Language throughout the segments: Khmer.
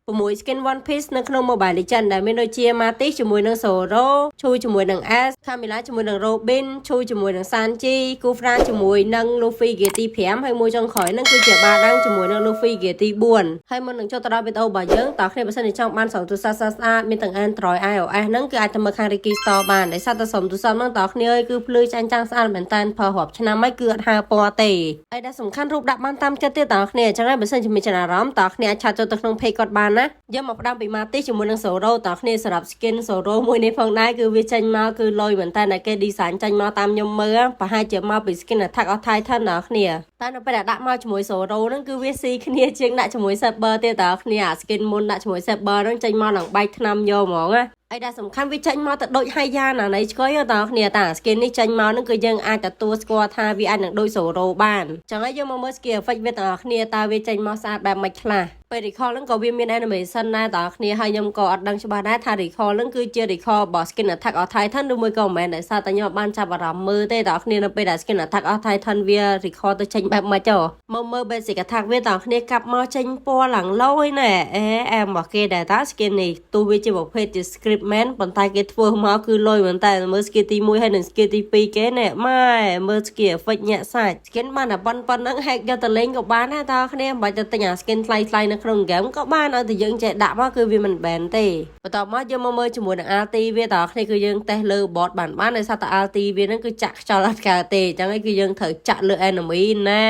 6 skin One Piece នៅក្នុង Mobile Legends ដែលមានដូចជា Martis ជាមួយនឹង Zoro Chou ជាមួយនឹង Ace Camilla ជាមួយនឹង Robin Chou ជាមួយនឹង Sanji Khufra ជាមួយនឹង Luffy Gear ទី5ហើយមួយចុងក្រោយហ្នឹងគឺជា Badang ជាមួយនឹង Luffy Gear ទី4ហើយមុននឹងចូលទៅដល់វីដេអូរបស់យើងតើគ្នាបើសិនជាចង់បានស្រោមទូរស័ព្ទស្អាតៗមានទាំង Android iOS ហ្នឹងគឺអាចទៅមើលខាង Ricky Store បានដោយសារតែស្រោមទូរស័ព្ទហ្នឹងតើគ្នាអើយគឺភ្លឺចាញ់ចាំងស្អាតមែនតើប្រើរាប់ឆ្នាំហើយគឺអត់ហើពណ៌ទេហើយដែលសំខាន់រូបដាក់បានតាមចិត្តទៀតតើគ្នាអញ្ចឹងហើយបើសិនជាមានចំណារអារម្មណ៍តើគ្នាអាច chat ចូលទៅក្នុង page គាត់បានណាយកមកផ្ដាំពី Martis ជាមួយនឹង Zoro តើគ្នាសម្រាប់ skin Zoro មួយនេះផងដែរគឺវាចេញមកគឺលយមែនតើតែគេ design ចេញមកតាមខ្ញុំមើលប្រហែលជាមកពី skin Attack of Titan តើគ្នាតែនៅពេលដែលដាក់មកជាមួយ Zoro ហ្នឹងគឺវាស៊ីគ្នាជាងដាក់ជាមួយ Saber ទៀតតើគ្នាអា skin មុនដាក់ជាមួយ Saber ហ្នឹងចេញមកឡើងបែកថ្នាំយកហ្មងណាអីដែលសំខាន់វាចេញមកទៅដូចហាយ៉ាណានៃឆ្កុយតើគ្នាតា skin នេះចេញមកហ្នឹងគឺយើងអាចទទួលស្គាល់ថាវាអាចនឹងដូច Zoro បានចឹងហើយយើងមកមើល skill effect វាទាំងអស់គ្នាតើវាចេញមកស្អាតបែបម៉េចខ្លះពេល recall ហ្នឹងក៏វាមាន animation ដែរតើគ្នាហើយខ្ញុំក៏អត់ដឹងច្បាស់ដែរថា recall ហ្នឹងគឺជា recall របស់ skin Attack of Titan ឬមួយក៏មិនមែនដោយសារតែខ្ញុំអត់បានចាប់អារម្មណ៍មើលទេតើគ្នានៅពេលដែល skin Attack of Titan វា recall ទៅចេញបែបម៉េចចុះមកមើល basic attack វាតើគ្នាកាប់មកចេញពណ៌ឡើងលយណែអេអែមរបស់គេដែរតា skin នេះទោះវាជាប្រភេទជា script មែនប៉ុន្តែគេធ្វើមកគឺលយមែនតើមើល skill ទី1ហើយនិង skill ទី2គេណែម៉ែមើល skill effect ញាក់សាច់ skin បានតែប៉ុណ្ប៉ុណ្ណឹង hack យកទៅលេងក៏បានដែរតើគ្នាមិនបាច់ទៅទិញអា skin ថ្លៃថ្លៃនៅក្នុង game ក៏បានឲ្យតែយើងចេះដាក់មកគឺវាមិនបែនទេបន្ទាប់មកយើងមកមើលជាមួយនឹង ulti វាតើគ្នាគឺយើងតេស្តលើ bot បានបានដោយសារតែ ulti វាហ្នឹងគឺចាក់ខ្យល់អត់កើតទេអញ្ចឹងឯងគឺយើងត្រូវចាក់លើ enemy ណា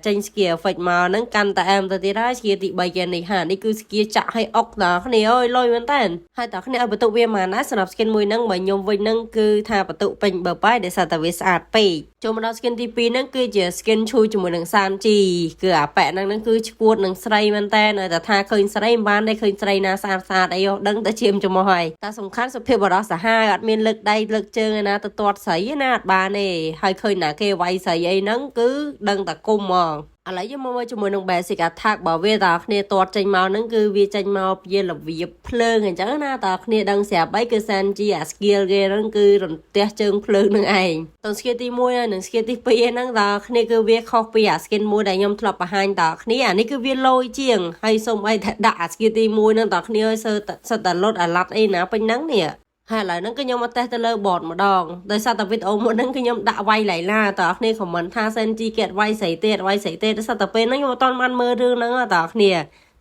ចេញ skill effect មកហ្នឹងកាន់តែអែមទៅទៀតហើយ skill ទី3គេនេះហានេះគឺ skill ចាក់ឲ្យអុកតើគ្នាអើយលុយមែនតើហើយតើគ្នាឲ្យបន្ទុកវាមកណាសម្រាប់ skin មួយហ្នឹងបើខ្ញុំវិញហ្នឹងគឺថាបន្ទុកពេញបើបាយដោយសារតែវាស្អាតពេកចូលមកដល់ skin ទី2ហ្នឹងគឺជា skin Chou ជាមួយនឹង Sanji គឺអាប៉ែហ្នឹងហ្នឹងគឺឈួតនឹងស្រីមែនតើនៅតែថាឃើញស្រីមិនបានទេឃើញស្រីណាស្អាតស្អាតអីដឹងតែជាមច្រមុះហើយតែសំខាន់សុភាពបរោះសាហាវអត់មានលើកដៃលើកជើងឯណាទៅទាត់ស្រីណាអត់បានទេហើយឃើញណាគេវាយស្រីអីហ្នឹងគឺដឹងតែគុំហ្មងឥឡូវយើងមកមើលជាមួយនឹង basic attack បើវាតើគ្នាទាត់ចេញមកហ្នឹងគឺវាចេញមកជារបៀបភ្លើងអញ្ចឹងណាតើគ្នាដឹងស្រាប់អីគឺ Sanji អា skill គេហ្នឹងគឺរន្ទះជើងភ្លើងនឹងឯងតើ skill ទី1ហើយនិង skill ទី2ហ្នឹងតើគ្នាគឺវាខុសពីអា skin មួយដែលខ្ញុំធ្លាប់បង្ហាញតើគ្នាអានេះគឺវាលយជាងហើយសុំអីតែដាក់អា skill ទី1ហ្នឹងតើគ្នាឲ្យសើសិតតែលុតអាឡាត់អីណាពេញហ្នឹងនេះហើយឥឡូវហ្នឹងគឺខ្ញុំមកតេស្តទៅលើ bot ម្ដងដោយសារតែវីដេអូមុនហ្នឹងគឺខ្ញុំដាក់វាយឡៃឡាតើគ្នា comment ថា Sanji គេអត់វាយស្រីទេអត់វាយស្រីទេដោយសារតែពេលហ្នឹងខ្ញុំអត់ទាន់បានមើលរឿងហ្នឹងតើគ្នា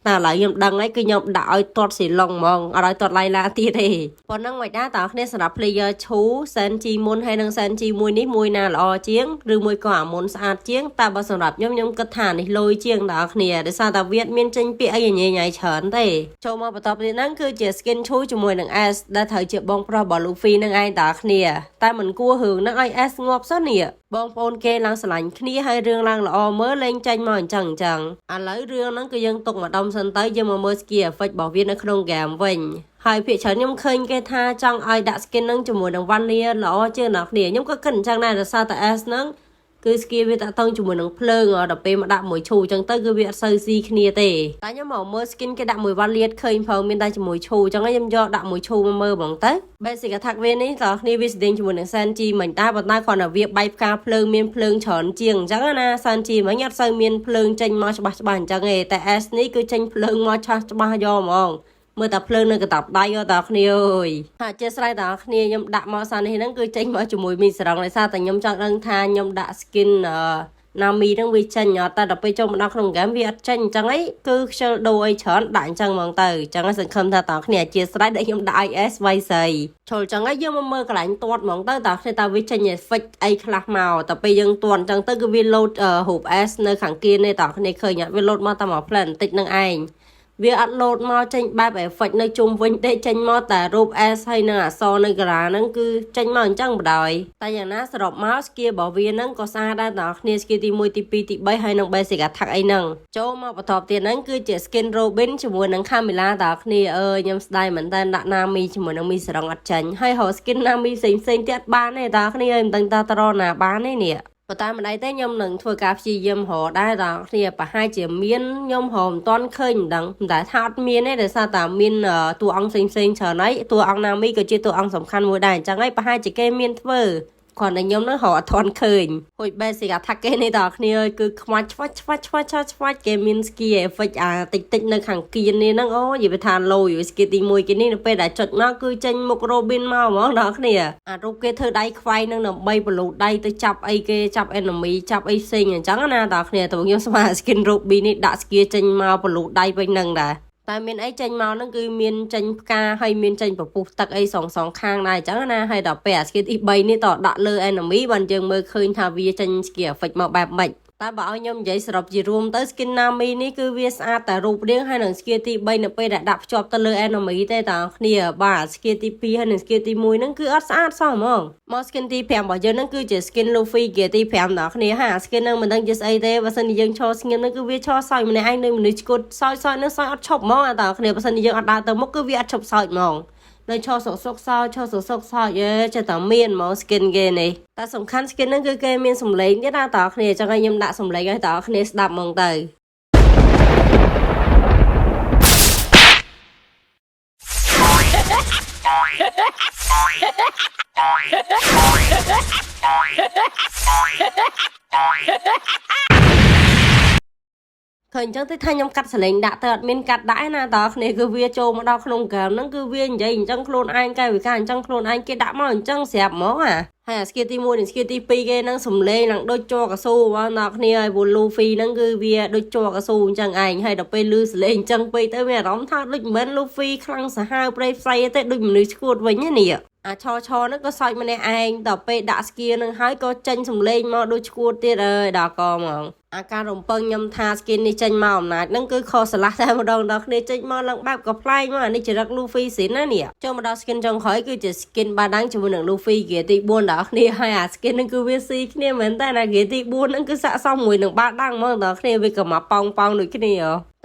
តែឥឡូវខ្ញុំដឹងហើយគឺខ្ញុំដាក់ឲ្យទាត់ស៊ីឡុងហ្មងអត់ឲ្យទាត់ឡៃឡាទៀតទេប៉ុណ្ណឹងមិនដែរតើគ្នាសម្រាប់ player Chou Sanji មុនហើយនិង Sanji មួយនេះមួយណាល្អជាងឬមួយក៏អាមុនស្អាតជាងតែបើសម្រាប់ខ្ញុំខ្ញុំគិតថានេះលយជាងតើគ្នាដោយសារតែវាមានចេញពាក្យអីញ៉ៃញ៉ៃច្រើនទេចូលមកបន្តទៀតហ្នឹងគឺជា skin Chou ជាមួយនឹង Ace ដែលត្រូវជាបងប្រុសរបស់ Luffy នឹងឯងតើគ្នាតែមិនគួររឿងហ្នឹងឲ្យ Ace ងាប់សោះនេះបងប្អូនគេឡើងស្រឡាញ់គ្នាហើយរឿងឡើងល្អមើលលេងចាញ់មកអញ្ចឹងអញ្ចឹងឥឡូវរឿងហ្នឹងគឺយើងទុកម្ដុំសិនទៅយើងមកមើល skill effect របស់វានៅក្នុង game វិញហើយភាគច្រើនខ្ញុំឃើញគេថាចង់ឲ្យដាក់ skin ហ្នឹងជាមួយនឹង Vanya ល្អជាងអ្នកគ្នាខ្ញុំក៏គិតអញ្ចឹងដែរដោយសារតែ Ace ហ្នឹងគឺ skill វាតាក់ទងជាមួយនឹងភ្លើងដល់ពេលមកដាក់មួយ Chou អញ្ចឹងទៅគឺវាអត់សូវស៊ីគ្នាទេតែខ្ញុំមកមើល skin គេដាក់មួយ Valiant ឃើញផងមានតែជាមួយ Chou អញ្ចឹងខ្ញុំយកដាក់មួយ Chou មកមើលហ្មងទៅ basic attack វានេះតើគ្នាវាស្ទែងជាមួយនឹង Sanji មិនដែរប៉ុន្តែគ្រាន់តែវាបែកផ្កាភ្លើងមានភ្លើងច្រើនជាងអញ្ចឹងណា Sanji មិញអត់សូវមានភ្លើងចេញមកច្បាស់ច្បាស់អញ្ចឹងទេតែ Ace នេះគឺចេញភ្លើងមកឆាស់ច្បាស់យកហ្មងមើលតែភ្លើងនៅកតាបដៃតើគ្នាអើយហាក់ជាស្រ័យតើគ្នាខ្ញុំដាក់មកសានេះហ្នឹងគឺចេញមកជាមួយមីសរងដោយសារតែខ្ញុំចង់ដឹងថាខ្ញុំដាក់ skin អឺណាមីហ្នឹងវាចេញអត់តែដល់ពេលចូលមកដល់ក្នុងហ្គេមវាអត់ចេញអញ្ចឹងអីគឺខ្ជិលដូរអីច្រើនដាក់អញ្ចឹងហ្មងទៅអញ្ចឹងសង្ឃឹមថាតើគ្នាអធិស្ឋានដែលខ្ញុំដាក់ IS វាយស្រីចូលអញ្ចឹងហើយយើងមកមើលកន្លែងទាត់ហ្មងទៅតើគ្នាតើវាចេញ effect អីខ្លះមកតែពេលយើងទាត់អញ្ចឹងទៅគឺវា load រូប Ace នៅខាងគៀននេះតើគ្នាឃើញអត់វា load មកតែមួយផ្លែបន្តិចនឹងឯងវាអត់លោតមកចេញបែប effect នៅជុំវិញទេចេញមកតែរូប Ace ហើយនឹងអក្សរនៅកាឡាហ្នឹងគឺចេញមកអញ្ចឹងបណ្ដោយតែយ៉ាងណាសរុបមក skill របស់វាហ្នឹងក៏ស្អាតដែរដល់គ្នា skill ទី1ទី2ទី3ហើយនឹង basic attack អីហ្នឹងចូលមកបន្តទៀតហ្នឹងគឺជា skin Robin ជាមួយនឹង Camilla ដល់គ្នាអើយខ្ញុំស្ដាយមែនតើដាក់ Nami ជាមួយនឹងមីសរងអត់ចាញ់ហើយរក skin Nami ផ្សេងផ្សេងទៀតបានទេដល់គ្នាអើយមិនដឹងតើត្រណាបានទេនេះប៉ុន្តែមិនអីទេខ្ញុំនឹងធ្វើការព្យាយាមរកដែរដល់គ្នាប្រហែលជាមានខ្ញុំរកមិនទាន់ឃើញមិនដឹងតែថាអត់មានទេដោយសារតែមានតួអង្គផ្សេងផ្សេងច្រើនហើយតួអង្គណាមីក៏ជាតួអង្គសំខាន់មួយដែរអញ្ចឹងហើយប្រហែលជាគេមានធ្វើ គ្រាន់តែខ្ញុំនឹងរកអត់ទាន់ឃើញហួច basic attack គេនេះតើគ្នាគឺខ្មាច់ឆ្វាច់ឆ្វាច់ឆ្វាច់ឆ្វាច់ឆ្វាច់គេមាន skill effect អាតិចតិចនៅខាងគៀននេះហ្នឹងអូនិយាយថាលយ skill ទី1គេនេះនៅពេលដែលចុចមកគឺចេញមុខ Robin មកហ្មងដល់គ្នាអារូបគេធ្វើដៃខ្វែងនឹងដើម្បីបលូតដៃទៅចាប់អីគេចាប់ enemy ចាប់អីផ្សេងអញ្ចឹងណាដល់គ្នាតើខ្ញុំស្មាន skin Robin នេះដាក់ skill ចេញមកបលូតដៃវិញនឹងដែរតែមានអីចេញមកហ្នឹងគឺមានចេញផ្កាហើយមានចេញពពុះទឹកអីសងសងខាងដែរអញ្ចឹងណាហើយដល់ពេលអា skill ទី3នេះតដាក់លើ enemy បានយើងមើលឃើញថាវាចេញ skill effect មកបែបម៉េចតែបើឲ្យខ្ញុំនិយាយសរុបជារួមទៅ skin Nami នេះគឺវាស្អាតតែរូបរាងហើយនឹង skill ទី3នៅពេលដែលដាក់ភ្ជាប់ទៅលើ enemy ទេតើគ្នាបាទ skill ទី2ហើយនឹង skill ទី1ហ្នឹងគឺអត់ស្អាតសោះហ្មងមក skin ទី5របស់យើងហ្នឹងគឺជា skin Luffy gear ទី5ដល់គ្នាហា skin ហ្នឹងមិនដឹងជាស្អីទេបើសិនជាយើងឈរស្ងៀមហ្នឹងគឺវាឈរសើចម្នាក់ឯងនៅមនុស្សឈួតសើចសើចហ្នឹងសើចអត់ឈប់ហ្មងអាតើគ្នាបើសិនជាយើងអត់ដើរទៅមុខគឺវាអត់ឈប់សើចហ្មងនៅឈរសុកសុកសើចឈរសុកសុកសើចយេចេះតែមានហ្មង skin គេនេះតែសំខាន់ skin ហ្នឹងគឺគេមានសំឡេងទៀតណាតើគ្នាចង់ឲ្យខ្ញុំដាក់សំឡេងឲ្យតើគ្នាស្ដាប់ហ្មងទៅ ឃើញអញ្ចឹងទៅថាខ្ញុំកាត់សលេងដាក់ទៅអត់មានកាត់ដាក់ឯណាតើគ្នាគឺវាចូលមកដល់ក្នុងហ្គេមហ្នឹងគឺវានិយាយអញ្ចឹងខ្លួនឯងកែវិការអញ្ចឹងខ្លួនឯងគេដាក់មកអញ្ចឹងស្រាប់ហ្មងអាហើយអា skill ទី1និង skill ទី2គេហ្នឹងសំលេងឡើងដូចជ័រកស៊ូបងដល់គ្នាហើយព្រោះ Luffy ហ្នឹងគឺវាដូចជ័រកស៊ូអញ្ចឹងឯងហើយដល់ពេលលឺសលេងអញ្ចឹងពេកទៅមានអារម្មណ៍ថាដូចមិនមែន Luffy ខ្លាំងសាហាវព្រៃផ្សៃទេដូចមនុស្សឈួតវិញណានេះអាឆឆហ្នឹងក៏សើចម្នាក់ឯងដល់ពេលដាក់ skill ហ្នឹងហើយក៏ចេញសំលេងមកដូចឈួតទៀតអើយដល់កហ្មងអាការរំពឹងខ្ញុំថា skin នេះចេញមកអំណាចហ្នឹងគឺខុសស្រឡះតែម្ដងដល់គ្នាចេញមកឡើងបែបក៏ប្លែកមកអានេះចរិត Luffy សិនណានេះចូលមកដល់ skin ចុងក្រោយគឺជា skin បាដាំងជាមួយនឹង Luffy gear ទី4ដល់គ្នាហើយអា skin ហ្នឹងគឺវាស៊ីគ្នាមែនតើណា gear ទី4ហ្នឹងគឺស័ក្តិសមមួយនឹងបាដាំងហ្មងដល់គ្នាវាក៏មកប៉ោងប៉ោងដូចគ្នា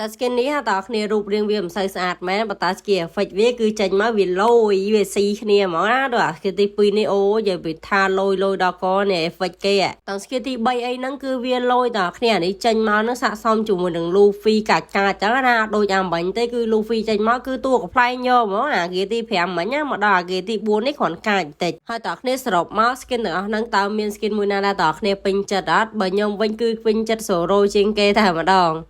តែ skin នេះតើគ្នារូបរាងវាមិនសូវស្អាតមែនប៉ុន្តែ skill effect វាគឺចេញមកវាលយវាស៊ីគ្នាហ្មងណាដូចអា skill ទី2នេះអូនិយាយពីថាលយលយដល់កនេះ effect គេតើ skill ទី3អីហ្នឹងគឺវាលយដល់គ្នានេះចេញមកនឹងស័ក្តិសមជាមួយនឹង Luffy កាច់កាច់ចឹងណាដូចអាមិញទេគឺ Luffy ចេញមកគឺតួកំប្លែងយកហ្មងអា gear ទី5មិញណាមកដល់អា gear ទី4នេះគ្រាន់កាច់បន្តិចហើយតើគ្នាសរុបមក skin ទាំងអស់ហ្នឹងតើមាន skin មួយណាដែរតើគ្នាពេញចិត្តអត់បើខ្ញុំវិញគឺពេញចិត្ត Zoro ជាងគេតែម្ដង។